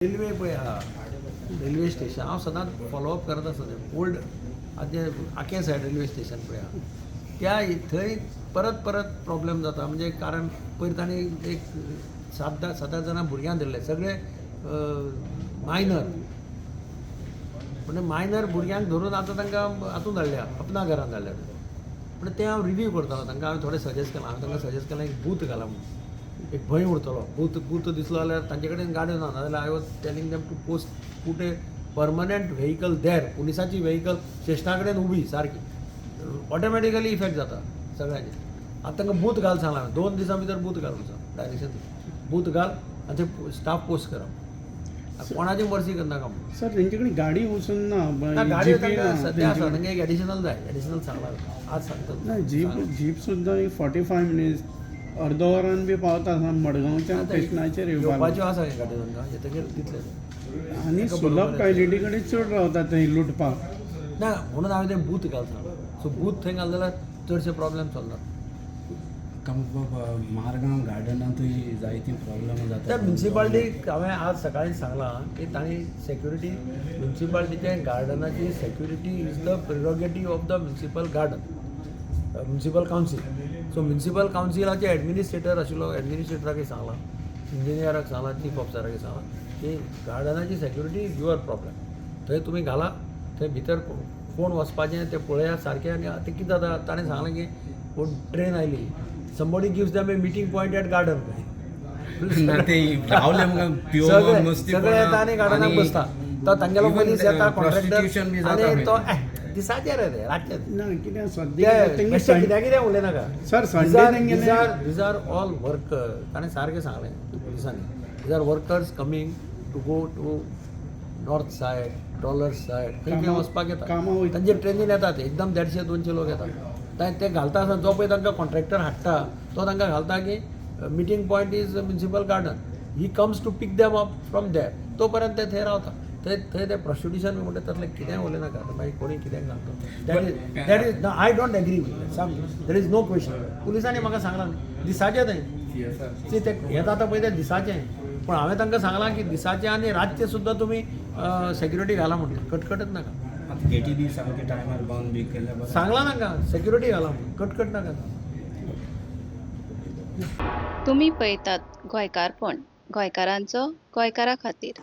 Railway पळय आहा, railway station हांव सदांच फॉलोअप करत आसता. तें ओल्ड आतां आकें सायड रेल्वे स्टेशन पळय आहा, त्या थंय परत परत प्रॉब्लेम जाता. म्हणजे कारण पयर तांणी एक सात धा सात आठ जाणां भुरग्यांक धरले, सगळे मायनर. म्हणजे मायनर भुरग्यांक धरून आतां तांकां हातूंत धाडल्या, अपना घरान धाडल्या. पण तें हांव रिव्यू करतालो. तांकां हांवें थोडें सजेस्ट केलां. हांवें तांकां सजेस्ट केलां, एक बूथ घाला म्हणून, एक भंय उरतलो. बूथ बूथ दिसलो जाल्यार तांचे कडेन गाडयो ना जाल्यार I was telling them to post put a permanent vehicle there. पुलिसाची व्हेकल स्टेशना कडेन उबी सारकी, ऑटोमॅटिकली इफेक्ट जाता सगळ्यांचे. आतां तांकां बूथ घाल सांगलां हांवें. 2 दिसां भितर बूथ घाल म्हणून डायरेक्शन, बूथ घाल आनी ते स्टाफ पोस्ट करा, कोणाची मर्सी करनाका म्हणून. सर, तेंचे कडेन गाडी वचून ना. ना, गाडयो जीपी तांकां ना सद्या आसा. तेंचे. तांकां एक एडिशनल जाय, एडिशनल सांगलां, आज सांगता. ना, जीप जीप सुद्दां एक 45 मिनिट्स, अर्द वरान बी पावता मडगांवच्या स्टेशनाचेर येवपाक. येवपाच्यो आसा हे गाडयो, तांकां येतकीर दितले. आनी ताका सुलभ बरोबर. टॉयलेटी कडेन चड रावता थंय लुटपाक. ना, म्हणून हांवें तें बूथ घाल सांगलां. सो बूथ थंय घाल जाल्यार चडशे प्रॉब्लेम चलना. मारगांव गार्डनांतूय जायती प्रॉब्लेम जाता. त्या म्युन्सिपाल्टीक हांवें आज सकाळी सांगलां की तांणी security, म्युन्सिपाल्टीचे गार्डनाची security is the prerogative of the municipal garden, municipal council. So municipal कावन्सिलाचे administrator आशिल्लो, एडमिनिस्ट्रेटराकय सांगलां, इंजिनियराक सांगलां, चीफ ऑफिसराकय सांगलां की गार्डनाची सेक्युरिटी is your problem. थंय तुमी घाला, थंय भितर कोण वचपाचें तें पळयात सारकें. आनी आतां कितें जाता, ताणें सांगलें की कोण ट्रेन आयली, somebody gives them a meeting point at garden. ना, ते रावले मुखार पिवन सगळे मस्ती. सगळे येता आनी गार्डनाक बसता. तो तांगेलो मनीस येता प्रॉस्टिट्यूशन कॉन्ट्रॅक्टर बी जाता. आनी तो दिसाचें रे ते, रातचें. ना, कित्याक सद्या ते तेंगे बेश्टें कित्याक कितें उलयनाका. सर, संडे तेंगेले these are all worker. ताणें सारकें सांगलें पुलिसांनी, these are workers coming to go to north side, trawler side, खंय खंय वचपाक येता. कामां वयता. तांचे ट्रेनीन येतात, एकदम 150-200 लोक येतात. ते घालता आसतना जो पळय तांकां कॉन्ट्रॅक्टर हाडटा, तो तांकां घालता की meeting point is municipal garden. He comes to pick them up from there. तो पर्यंत ते थंय रावता. थंय थंय ते प्रॉस्टिट्युशन बी म्हणटा तसलें कितेंय उलयनाका. मागीर कोणी कितेंय सांगता. That is I don't agree with. Some there is no question. पुलिसांनी म्हाका सांगलां न्ही, दिसाचें थंय. सी, ते हें जाता पळय तें दिसाचें, पूण हांवें तांकां सांगलां की दिसाचें आनी रातचें सुद्दां तुमी सेक्युरिटी घाला म्हणलें, कटकटच नाका. आतां गेटी बी सामके टायमार बंद बी केल्यार बरें. सांगलां तांकां सेक्युरिटी घाला म्हणून, कटकट नाका. तुमी पळयतात गोंयकारपण, गोंयकारांचो गोंयकारा खातीर.